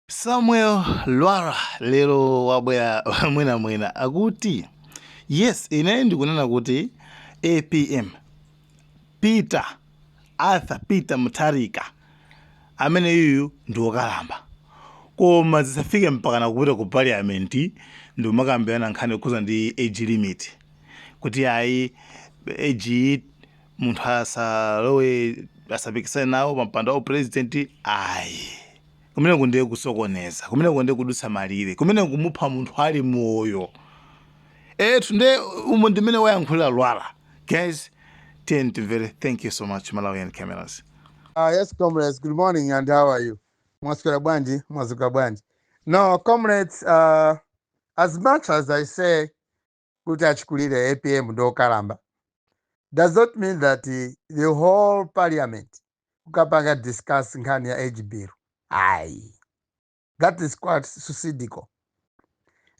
Samuel Lwara lero wabwera mwinamwina, akuti yes, ine ndikunena kuti APM, Peter Arthur Peter Mutharika, amene yuyu ndi wokalamba, koma zisafike mpakana kupita ku parliament ndi kumakambirana nkhani yokhuza ndi age limit, kuti ayi, age munthu asalowe, asapikisane nawo pa mpando wa president, ayi. Kumeneko ndiye kusokoneza, kumeneko ndiye kudutsa malire, kumeneko kumupha munthu ali moyo ethu. Nde umo ndimene wayankhulira Lwara. Guys, tiyeni timvere. Thank you so much, Malawian Cameras. Yes, comrades, good morning and how are you? Mwaswera bwanji, mwazuka bwanji. No, comrades, as much as I say kuti achikulire APM ndokalamba, does not mean that the whole parliament kukapanga discuss nkhani ya age bill. Ayi. That is quite suicidal.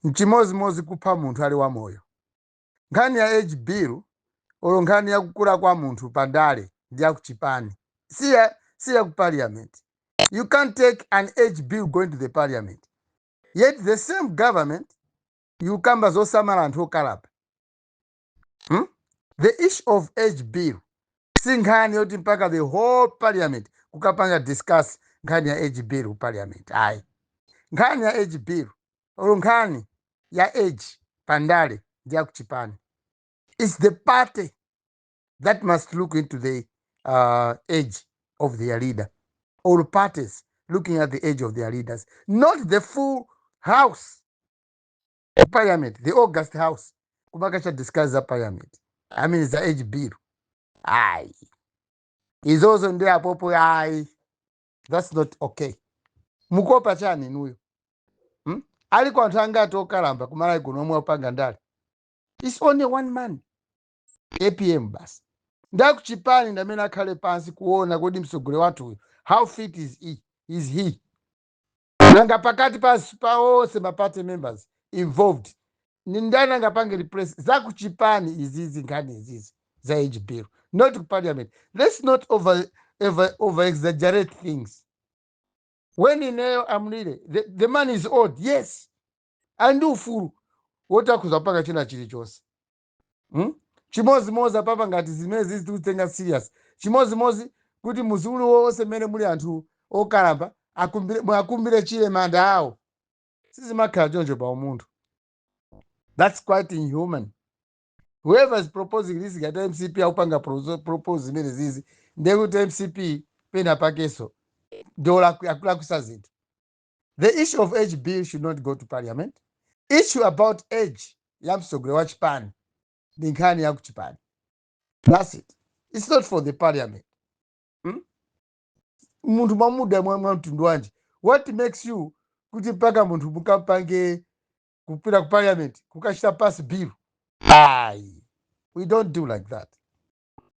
Nchimozimozi kupha munthu ali wamoyo. Nkhani ya age bill olo nkhani ya kukula kwa munthu pandale ndi ya kuchipani. Siya ku parliament. You can't take an age bill going to the parliament. Yet the same government yukamba zosamala anthu okalamba. The issue of age bill si nkhani yoti mpaka the whole parliament kukapanga discuss nkhani ya age bill ku parliament. Ayi. Nkhani ya age bill olo nkhani ya age pandale ndi ya kuchipani. It's the party that must look into the age of their leader. All parties looking at the age of their leaders, not the full house of parliament, the august house. Kumakacha discuss the parliament. I mean, it's the age bill. Aye. Izozo ndi apopo ayi. That's not okay. Mukopa chani inuyo? Hmm? Aliko anthu angati okalamba kumalawi kuno omwe opanga ndale? It's only one man, APM basi. Ndakuchipani ndamene akhale pansi kuona kodi mtsogoleri wathuyu, how fit is he, is he? Nanga pakati pa onse ma party members involved, ni ndani angapange replace? Zakuchipani izizi, nkhani izizi za age bill, not ku parliament. Let's not over exaggerate things. When ineyo amlire, the man is old, yes, ali ndi ufulu woti akhuza kupanga china chilichonse, Chimozimozi apapa ngati zimene zizi tikutenga serious, chimozimozi kuti muzi uli wonse mmene muli anthu okalamba akumbire, muakumbire chile manda awo. Sizimakhala choncho pa umunthu. That's quite inhuman. Whoever is proposing this, ngati MCP akupanga propose zimene zizi, ndekuti MCP pena pakeso akulakwisa zinthu. The issue of age bill should not go to parliament. Issue about age ya mtsogoleri wa chipani ndi nkhani ya kuchipani. That's it. It's not for the parliament, Munthu mwamuda mwa mtundu wanji? What makes you kuti mpaka munthu mukampange kupita ku parliament kukachita pass bill? Ayi, we don't do like that.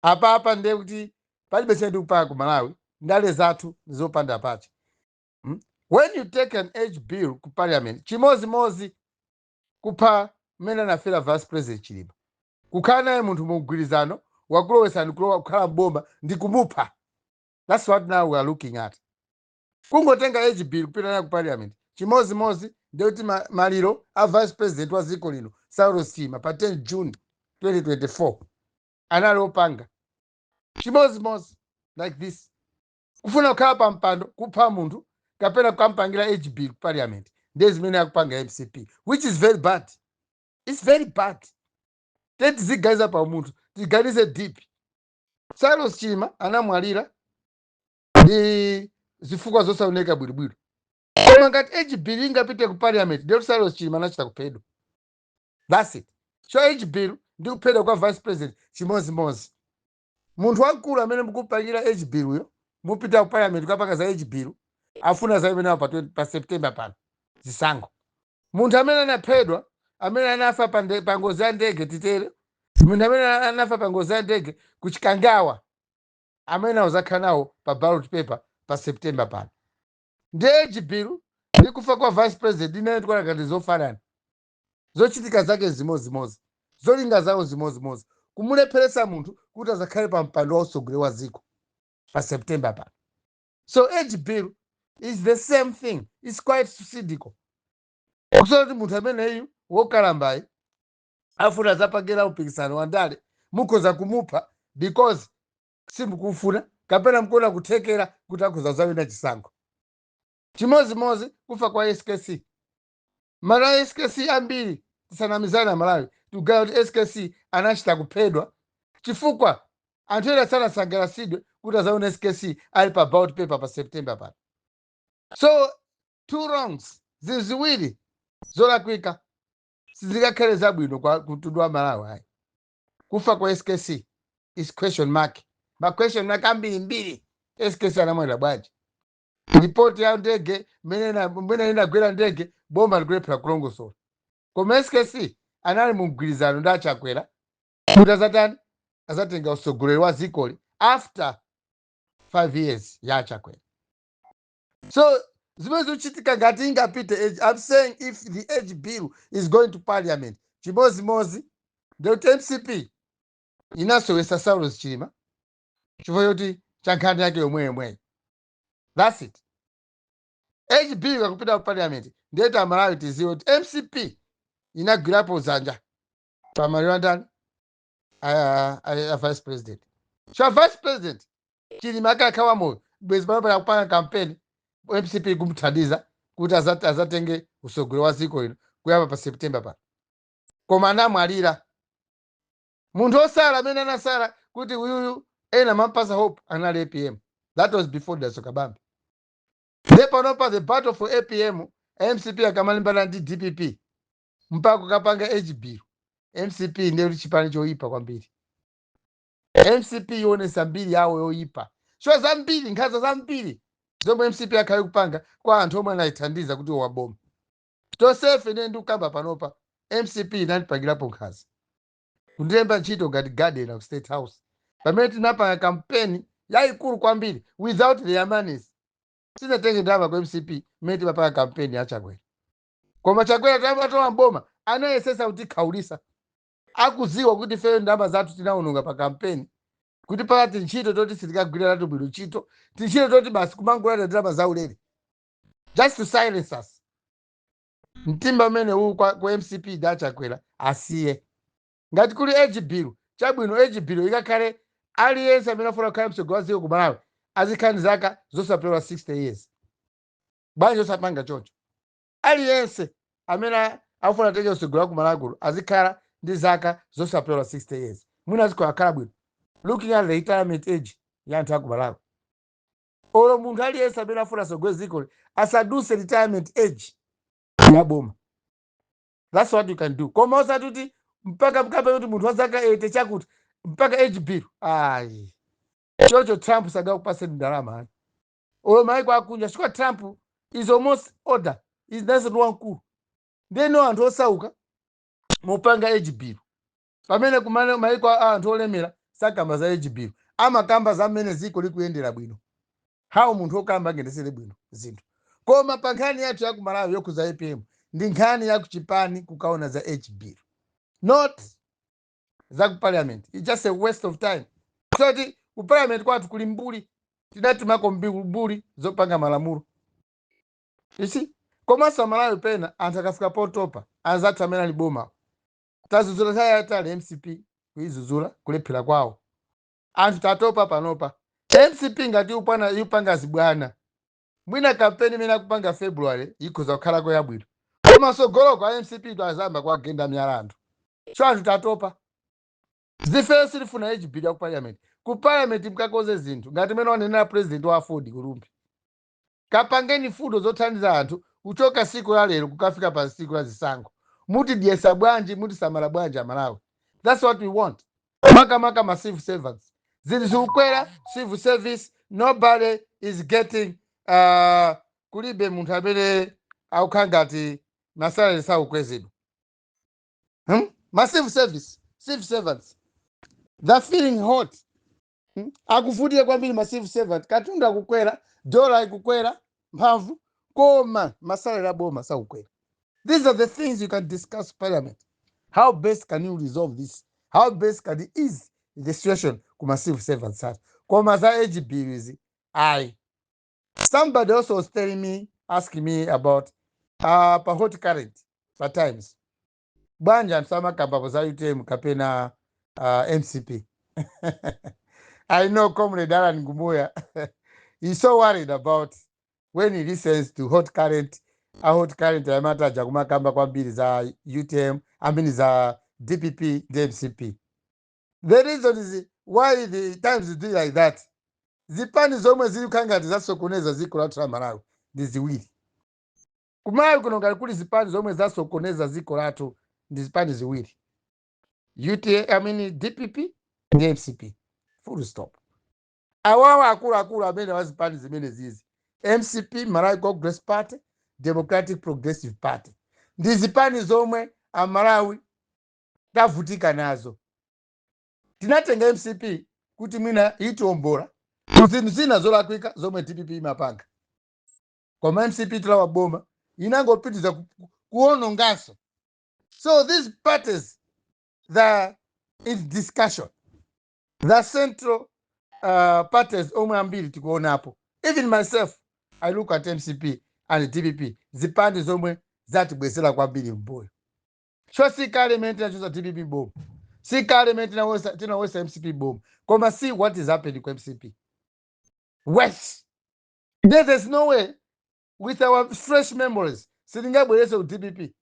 Apapa ndiye kuti palibe chimene tikupanga ku Malawi. Ndale zathu ndizopanda pache, When you take an age bill ku parliament, chimozimozi kupha mmene anafera Vice President Chilima. Kukhala naye munthu mu mgwirizano, wakulowesani kulowa kukhala mboma ndi kumupha. That's what now we are looking at. Kungotenga age bill kupita naye ku parliament, chimozimozi ndekuti maliro a vice president wa dziko lino Saulos Chilima pa 10 June 2024 anali opanga chimozimozi like this. Kufuna kukhala pa mpando, kupha munthu kapena kukampangira age bill ku parliament, ndiye zimene akupanga MCP, which is very bad. It's very bad. Te tiziganiza pa munthu, tiganize deep. Saulos Chilima anamwalira ndi zifukwa zosaoneka bwinobwino, koma ngati age bill ingapite ku parliament, ndiye kuti Saulos Chilima anachita kuphedwa. That's it. So age bill ndi kuphedwa kwa vice president chimozimozi. Munthu wamkulu amene mukupangira age bill uyo, mupita ku parliament kukapanga za age bill, afuna za imenewo pa 20 pa September pano zisankho. Munthu amene anaphedwa, amene anafa pa ngozi ya ndege, titere, munthu amene anafa pa ngozi ya ndege kuchikangawa, amene awuzakhala nawo pa ballot paper pa September pano, ndi age bill ndi kufa kwa vice president imene tikuona ngati zofanana, zochitika zake zimozimozi, zolinga zawo zimozimozi, kumulepheretsa munthu kuti azakhale pa mpando wa utsogoleri wa dziko pa September pano. So age bill Is the same thing. It's quite suicidal. Kusona kuti munthu ameneyu wokalambayi afuna azapangira mpikisano wa ndale, mukhoza kumupha because simukufuna kapena mkuona kuthekera kuti akhoza kuzawina chisankho. Chimozimozi kufa kwa SKC. Mara SKC ambiri, tisanamizana, Malawi tikugawa kuti SKC anachita kuphedwa chifukwa anthu ena sanasangalatsidwe kuti azaona SKC ali pa ballot paper pa September pano. So two wrongs, zinthu ziwiri zolakwika sizikakhale zabwino kwa mtundu wa Malawi ayi. Kufa kwa SKC is question mark, ma question mark ambirimbiri. SKC anamwalira bwanji? Ripoti ya ndege mmene inagwera ndege, boma likulephera kulongosola. Koma SKC anali mu mgwirizano ndi Achakwera kuti azatani? Azatenga usogoleri wa dzikoli after 5 years ya Achakwera. So zimene zikuchitika, ngati ingapite I'm saying if the age bill is going to parliament, chimozimozi ndekuti MCP inasowesa Saulos Chilima chifukwa choti cha nkhani yake yomweyomweyo. That's it. Age bill kakupita ku parliament, ndiyeti Amalawi tiziwe kuti MCP inagwirapo dzanja pamaliro andani? A vice president. So a vice president Chilima akakhawa moyo, bwezi pano kupanga campaign, MCP kumuthandiza kuti azatenge usogoleri wa dziko lino kuyamba pa September pano. Koma anamwalira. Munthu osala amene anasala kuti uyuyu ena mampasa hope anali APM. That was before Dalitso Kabambe. Nde panopa the battle for APM, MCP akamalimbana ndi DPP mpaka kukapanga age bill, MCP ndiye kuti chipani choyipa kwambiri. MCP ionesa mbiri yawo yoyipa. So zambiri, nkhanza zambiri zomwe MCP akhale kupanga kwa anthu omwe anayithandiza kuti waboma. Tonsefe, ine ndikukamba panopa, MCP inandipangirapo nkhanza kundilemba ntchito ngati gardener ku State House pamene tinapanga kampeni yayikulu kwambiri without their monies. Sinatenge ndalama ku MCP mmene timapanga kampeni ya Chakwera. Koma Chakwera atowa mboma, anayesesa kutikhaulisa akuziwa kuti ifeyo ndalama zathu tinawononga pa kampeni, kuti pakati ntchito toti sitikagwira nato bwino ntchito, tintchito toti basi kumangolanda ndalama zaulere just to silence us. Mtimba umene uwu ku MCP da Chakwera asiye. Ngati kuli age bill, chabwino, age bill ikakhale aliyense amene afuna kukhala mtsogoleri wa dziko ku Malawi azikhala ndi zaka zosapyola 60 years. Bwanji osapanga choncho? Aliyense amene akufuna tenge mtsogoleri wa ku Malawi kuno azikhala ndi zaka zosapyola 60 years. Mwina azikhala akhala bwino looking at the retirement age ya anthu aku Malawi. Olo munthu aliyense amene afuna asogolere dziko asaduse retirement age ya boma. That's what you can do. Koma osati kuti mpaka mkape kuti munthu wa zaka 80 chakuti mpaka age bill, ayi. Chocho Trump sagakupaseni ndalama ayi, olo maiko akunja, chifukwa Trump is almost older, is naso ndi wamkulu. Ndeno anthu osauka mupanga age bill pamene kumene maiko a anthu olemera sakamba za age bill, amakamba za mmene dziko likuyendera bwino, how munthu okamba angendesere bwino zinthu. Koma pa nkhani yathu ya ku Malawi yokhuza APM, ndi nkhani ya kuchipani kukaona za age bill, not za ku parliament. It's just a waste of time. Soti ku parliament kwathu kuli mbuli, tinatumako mbuli zopanga malamulo, you see. Komanso Amalawi pena anthu akafika potopa, anzathu amene ali boma, tazuzula nthawi yayitali MCP, kuyizuzula kulephera kwawo, anthu tatopa. Panopa MCP ngati upana yupanga zibwana, mwina kampeni imene akupanga February ikhoza kukhalako yabwino, koma sogoloko a MCP to azamba kuagenda miyala anthu. So anthu tatopa. Zifeyo sitifuna age bill ya ku parliament. Ku parliament mkakoze zinthu ngati imene wanenera president wa AFORD kulumbi, kapangeni fundo zothandiza anthu kuchoka siku la lero kukafika pa siku la zisankho. Mutidyesa bwanji? Mutisamala bwanji Amalawi? That's what we want. Makamaka ma civil servants, zinthu zikukwera. Civil service, nobody is getting, kulibe munthu amene akukhala ngati ma salary sakukwezedwa, Ma civil service, civil servants, they're feeling hot, Akuvutika kwambiri ma civil servant. Katundu akukwera, dola ikukwera mphamvu, koma ma salary aboma sakukwera. These are the things you can discuss parliament. How best can you resolve this? How best can you ease the situation kuma civil servants athu? Koma za age bill izi, ayi. Somebody also was telling me, asking me about pa Hot Current, pa Times, bwanji anthu samakamba za UTM kapena MCP? I know Comrade Alan Ngumuya is so worried about when he listens to Hot Current. A Hot Current amataja kumakamba kwambiri za UTM, I mean za DPP ndi MCP. The reason is why the Times do like that, zipani zomwe zili ngati zasokoneza dziko lathu la Malawi ndi ziwiri. Kumalawi kuno ngati kuli zipani zomwe zasokoneza dziko lathu ndi zipani ziwiri, UTA, I mean DPP ndi MCP, full stop. Awawa akuluakulu amene wa zipani zimene zizi, MCP, Malawi Congress Party, Democratic Progressive Party, ndi zipani zomwe Amalawi tavutika nazo. Tinatenga MCP kuti mwina itiwombola zinthu zina zolakwika zomwe DPP imapanga, koma MCP italowa boma inangopitiriza kuwononganso. So these parties, the in discussion, the central parties omwe ambiri tikuonapo, even myself, I look at MCP and DPP, zipani zomwe zatibwezera kwambiri mbuyo. So sikale imene tinachosa DPP boma, sikale imene tinawesa MCP boma, koma see what is happening ku MCP. Worse. There's no way with our fresh memories sitingabwerese ku DPP,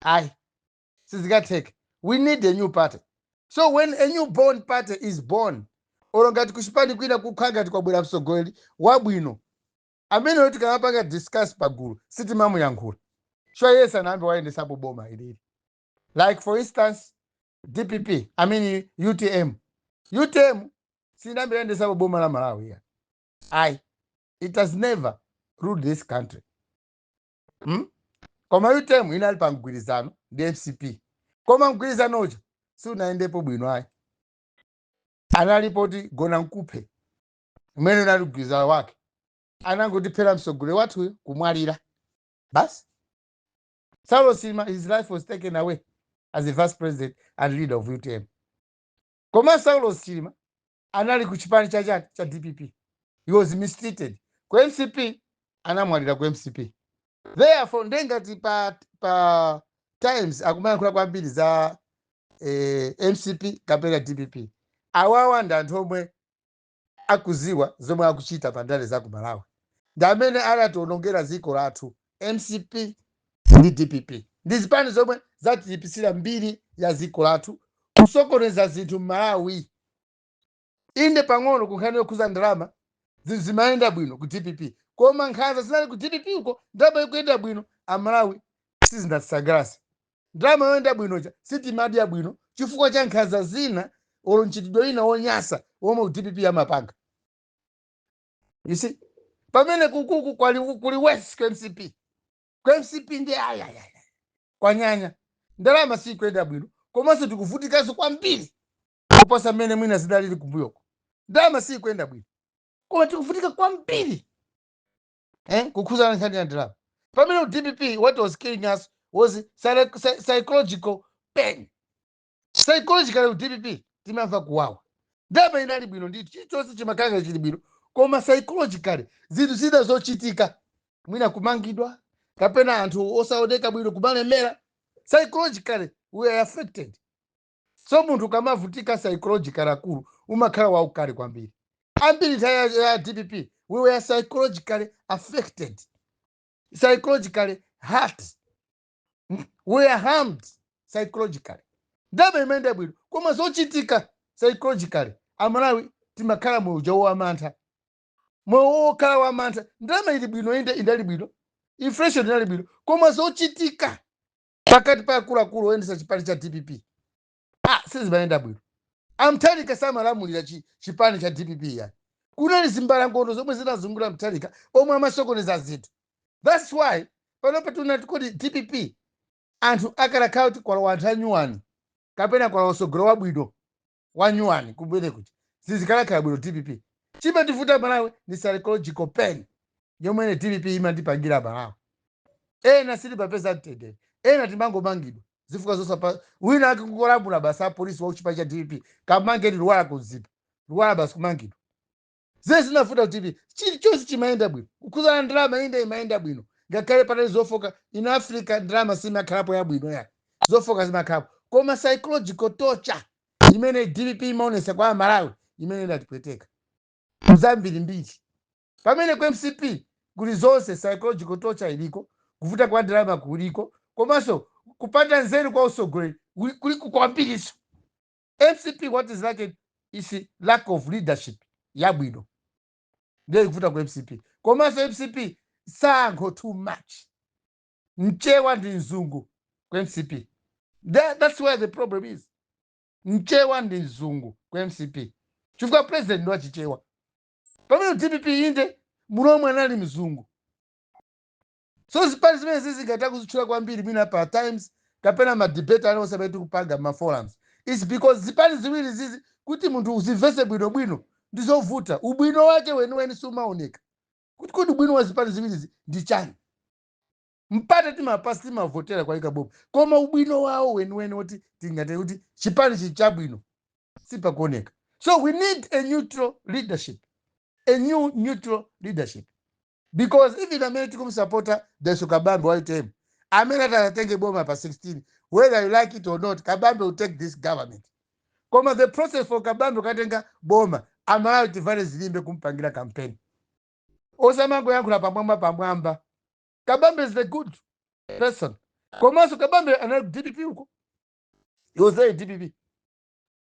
ayi, sizingatheke. We need a new party. So when a new born party is born, olo ngati kuchipani kwina kukhala ngati kwabwera mtsogoleri wabwino amene tikamapanga discuss pagulu sitimamuyankhula, so yes, anayambe wayendesapo boma ilili. Like for instance DPP, I mean UTM. UTM sinayambe yayendesapo boma la Malawi ya, ayi, it has never ruled this country, Koma UTM inali pa mgwirizano ndi MCP, koma mgwirizanocho siunayendepo bwino, ayi. Analipo kuti gona nkuphe umene unali mgwirizano wake, anangotiphera mtsogoleri wathuyo, kumwalira basi. Saulos Chilima, his life was taken away as the vice president and leader of UTM. Koma Saulos Chilima anali ku chipani chachati cha DPP, he was mistreated ku MCP, anamwalira ku MCP. Therefore ndengati pa Times akumayankhula kwambiri za MCP kapena DPP, awawa ndi anthu omwe akuziwa zomwe akuchita pa ndale za ku Malawi, ndi amene anationongera dziko lathu. MCP ndi DPP ndi zipani zomwe zatilipisira mbiri ya dziko lathu, kusokoneza zinthu m'Malawi. Inde, pang'ono kunkhani yokhuza ndalama zinthu zimayenda bwino ku DPP, koma nkhanza zinali ku DPP uko. Ndalama ikuyenda bwino, Amalawi sizinatisangalatsa. Ndalama yoyenda bwinocha sitimadya bwino chifukwa cha nkhanza zina olo mchitidwe ina wonyasa womwe ku DPP amapanga. You see, pamene kukuku kwali kuli worse ku MCP. Ku MCP ndi ayayaya, kwanyanya. Ndalama sikuyenda bwino, komanso tikuvutikanso kwambiri kuposa mmene mwina zidalili kumbuyoko. Ndalama sikuyenda bwino, koma tikuvutika kwambiri kukhuzana nkhani ya ndalama, pamene ku DPP what was killing us was psychological pain. Psychologically ku DPP timamva kuwawa. Ndalama inali bwino ndithu, chilichonse chimakhala chili bwino, koma psychologically zinthu zina zochitika, mwina kumangidwa kapena anthu osaoneka bwino kumalemera, psychologically we are affected. So munthu ukamavutika psychologically, akulu, umakhala waukali kwambiri. Ambiri nthawi ya DPP we were psychologically affected, psychologically hurt. We are harmed psychologically. Ndalama imayenda bwino, koma zochitika psychologically Amalawi timakhala moyo uja wamantha, moyo wokhala wamantha. Ndalama ili bwino, inde, indali bwino, inflation inali bwino, koma zochitika pakati pa akuluakulu oyendesa chipani cha DPP, ah, sizimayenda bwino. A Mutharika samalamulira chipani cha DPP yani. Kunali zimbalangondo zomwe zinazungulira Mutharika omwe amasokoneza zinthu. That's why panopa tunati kuti DPP anthu akalakhala kuti kwalowa anthu anyuwani kapena kwalowa usogolo wabwino wanyuwani kubwere kuti zizikalakhala bwino. DPP chimativuta Malawi ndi psychological pain yomwe DPP imandipangira Malawi. Ena silipapeza mtendere, ena timangomangidwa zifukwa zosapa. Wina akikulamula basi apolisi wa kuchipa cha DPP, kamangeni Luwala, kuzipa Luwala basi kumangidwa. Zimene zinavuta ku DPP, chilichonse chimayenda bwino. Kukhuzana ndalama, inde, imayenda bwino ngakhale patali zofoka. In Africa ndalama simakhalapo yabwino, yani zofoka zimakhalapo, koma psychological torture imene DPP imaonesa kwa Amalawi imene inatipweteka mzambirimbiri, pamene ku MCP kuli zonse. Psychological torture iliko, kuvuta kwa ndalama kuliko, komanso kupanda nzeru kwa usogoleri kuliko kwambiriso. MCP, what is lacking is lack of leadership yabwino, ndiye ikuvuta ku MCP. Komanso MCP sankho too much, Mchewa ndi mzungu ku MCP. That's where the problem is. Mchewa ndi mzungu ku MCP chifukwa president ndi wachichewa, pamene DPP, inde, mulomwe anali mzungu. So zipani zimene zizingata kuzitchula kwambiri mwina pa times kapena madebate aliwonse amene tikupanga ma forums is because zipani ziwiri zizi, kuti munthu uzimvese bwinobwino ndizovuta. Ubwino wake weniweni sumaoneka kuti ubwino wa zipani ziwirizi ndi chani. Mpata timapasi, timavotera kwalika boma, koma ubwino wawo weniweni woti tingate kuti chipani chili chabwino sipakuoneka. So we need a neutral leadership, a new neutral leadership, because even amene tikumusapota Deso Kabambe wa UTM, amene atatenge boma pa 16, whether you like it or not, Kabambe will take this government. Koma the process for Kabambe ukatenga boma, Amalawi tivale zilimbe kumpangira campaign, osamangoyankhula pamwamba pamwamba. Kabambe is the good person. Komanso Kabambe anali ku DPP uko, he was there in DPP,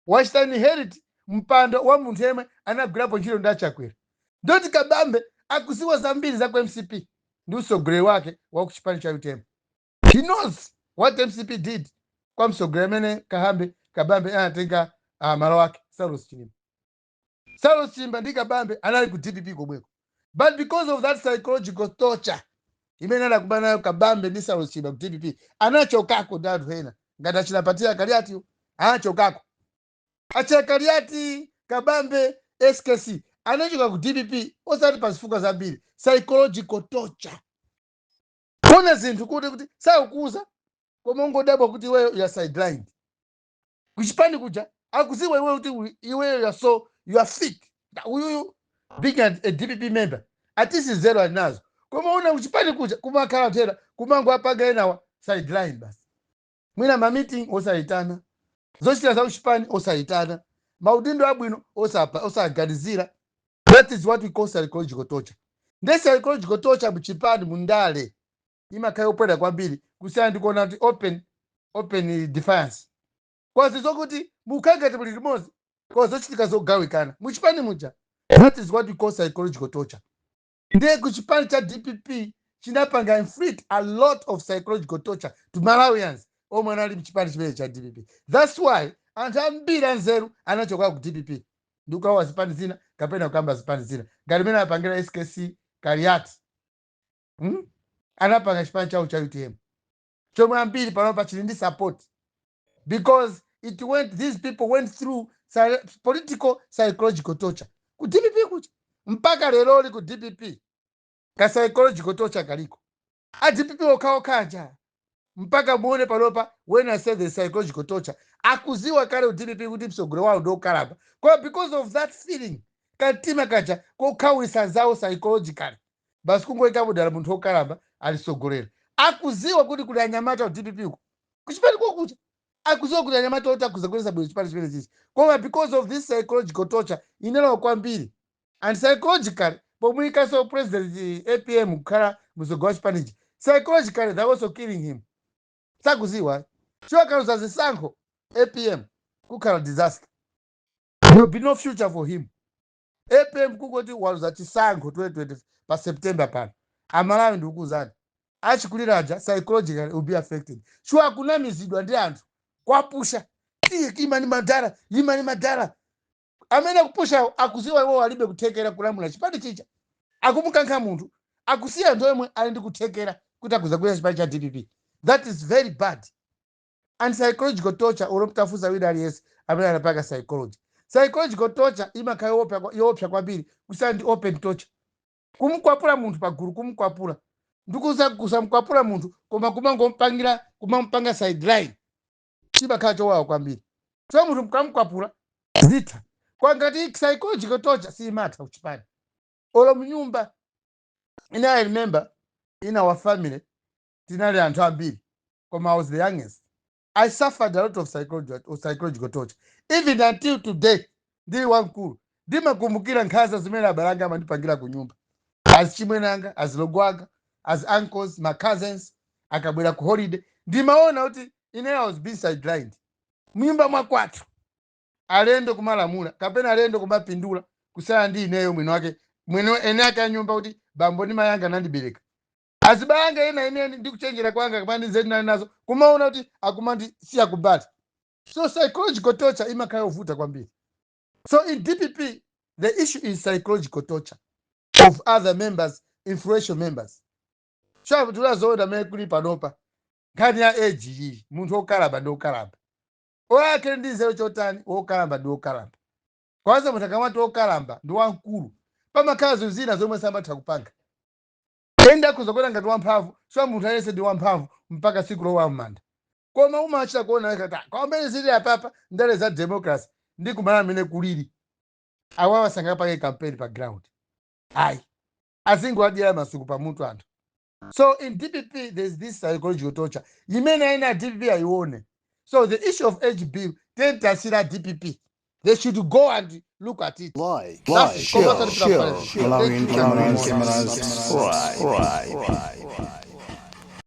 wachita inherit mpando wa munthu yemwe anagwirapo ntchito ndi Achakwera. Ndoti Kabambe akuziwa zambiri za ku MCP ndi usogoleri wake wa ku chipani cha UTM. He knows what MCP did kwa msogoleri amene Kabambe anatenga malo ake, Saulos Chilima. Saulos Chilima ndi Kabambe anali ku DPP komweko, but because of that psychological torture imene anakumana nayo Kabambe ndi Saulos Chilima ku DPP, anachokako ndi anthu ena ngati achinapatia Kaliati. Anachokako achina Kaliati, Kabambe, SKC anachoka ku DPP osati pa zifukwa zambiri, psychological torture. Kuona zinthu kuti sakukuza koma ungodabwa kuti iweyo you are sidelined kuchipani kuja. Akuziwa iweyo kuti iweyo you are so you are fit. Uyuyu being a DPP member atisi zero ali nazo, koma una kuchipani kuja kumakhala thera kumango apanga enawa sideline basi. Mwina ma meeting osayitana, zochita za kuchipani osayitana, maudindo abwino osaganizira. That is what we call psychological torture. Nde psychological torture muchipani, mundale, imakhala yopwera kwambiri kusiyana ndikuona kuti open defiance kwazi zokuti mukhangati muli limodzi kwa zochitika zogawikana muchipani muja. That is what we call psychological torture. Ndiye kuchipani cha DPP chinapanga inflict a lot of psychological torture to Malawians omwe anali mchipani chimene cha DPP. That's why anthu ambiri anzeru anachoka ku DPP ndikukawa zipani zina kapena kukamba zipani zina ngati mene apangira SKC Kaliati, Anapanga chipani chawo cha UTM chomwe ambiri panopa chili ndi support because it went these people went through political psychological torture ku DPP kucha. Mpaka leroli ku DPP ka psychological torture kaliko, a DPP okhaokhaja. Mpaka muone panopa, when I say the psychological torture, akuziwa kale ku DPP kuti msogolo wawo ndiokalamba, koma because of that feeling, kamtima kaja kokhawisa zawo psychologically, basi kungoikapo dala munthu wokalamba alisogolera. Akuziwa kuti kuli anyamata ku DPP uko, kuchipani kokucha, akuziwa kuti anyamata oti akuza kuweza bwino chipani chimene chichi, koma because of this psychological torture inalowa kwambiri. And psychologically, pomuyikaso President APM kukhala mtsogoleri wa chipanichi, psychologically they also killing him. Sakuziwa chiwakaluza zisankho APM, kukhala disaster. There will be no future for him. APM kungoti waluza chisankho 2020 pa September pano, Amalawi, ndikukuzani, achikuliraja psychologically will be affected. Sure, akunamizidwa ndi anthu kwapusha, tiye imani madara, imani madara. Amene akupusha akuziwa iwo alibe kuthekera kulamula chipani chicha. Akumukankha munthu, akusiya anthu omwe ali ndi kuthekera kuti akuza chipani cha DPP. That is very bad. And psychological torture, ulomtafuza wina aliyense amene anapanga psychology, psychological torture imakhala yoopsa kwambiri kusiyana ndi open torture. Kumkwapula munthu pagulu, kumkwapula ndikuza kusamkwapula munthu, koma kumangompangira, kumampanga sideline, chimakhala chowawa kwambiri. So munthu mkamkwapula zitha, kwa ngati psychological torture siyimatha kuchipani. Olo mnyumba ine, I remember in our family tinali anthu ambiri, koma I was the youngest. I suffered a lot of psychological torture. Even until today, ndili wamkulu, ndimakumbukira nkhanza zimene abale anga amandipangira ku nyumba, azichimwene anga, azilogo anga, as uncles, my cousins akabwera ku holiday. Ndimaona kuti ine I was being sidelined mnyumba mwakwathu, alendo kumalamula kapena alendo kumapindula kusala ndi ineyo mwini wake, mwini ene ake anyumba, kuti bambo ndi mayanga anandibereka. Azibale ena ineni ndi kuchenjera kwanga kapena ndi nzeru ndinali nazo, kumaona kuti akumandi siya kubata. So psychological torture imakhala yovuta kwambiri. So in DPP the issue is psychological torture of other members, influential members. So tulazoona mene kuli panopa, nkhani ya age iyi, munthu wokalamba ndi wokalamba, oyakhe ndi nzeru chotani, wokalamba ndi wokalamba. Kwanza munthu akamati wokalamba ndi wamkulu, pamakhala zinthu zina zomwe samatha kupanga. Ende akhoza kuona ngati wamphamvu, so munthu aliyense ndi wamphamvu mpaka tsiku lowa m'manda, koma umachita kuona wekha kuti kwamene zili apapa, ndale za democracy ndi kumala amene kulili, awawa sangapange campaign pa ground, ayi, azingoadyera masuku pamutu anthu. So in DPP there's this psychological torture imene aina DPP ayione. So the issue of age bill, tentasira DPP, they should go and look at it. Like, That's like, it. share, Thank Malawian you. cameras, subscribe.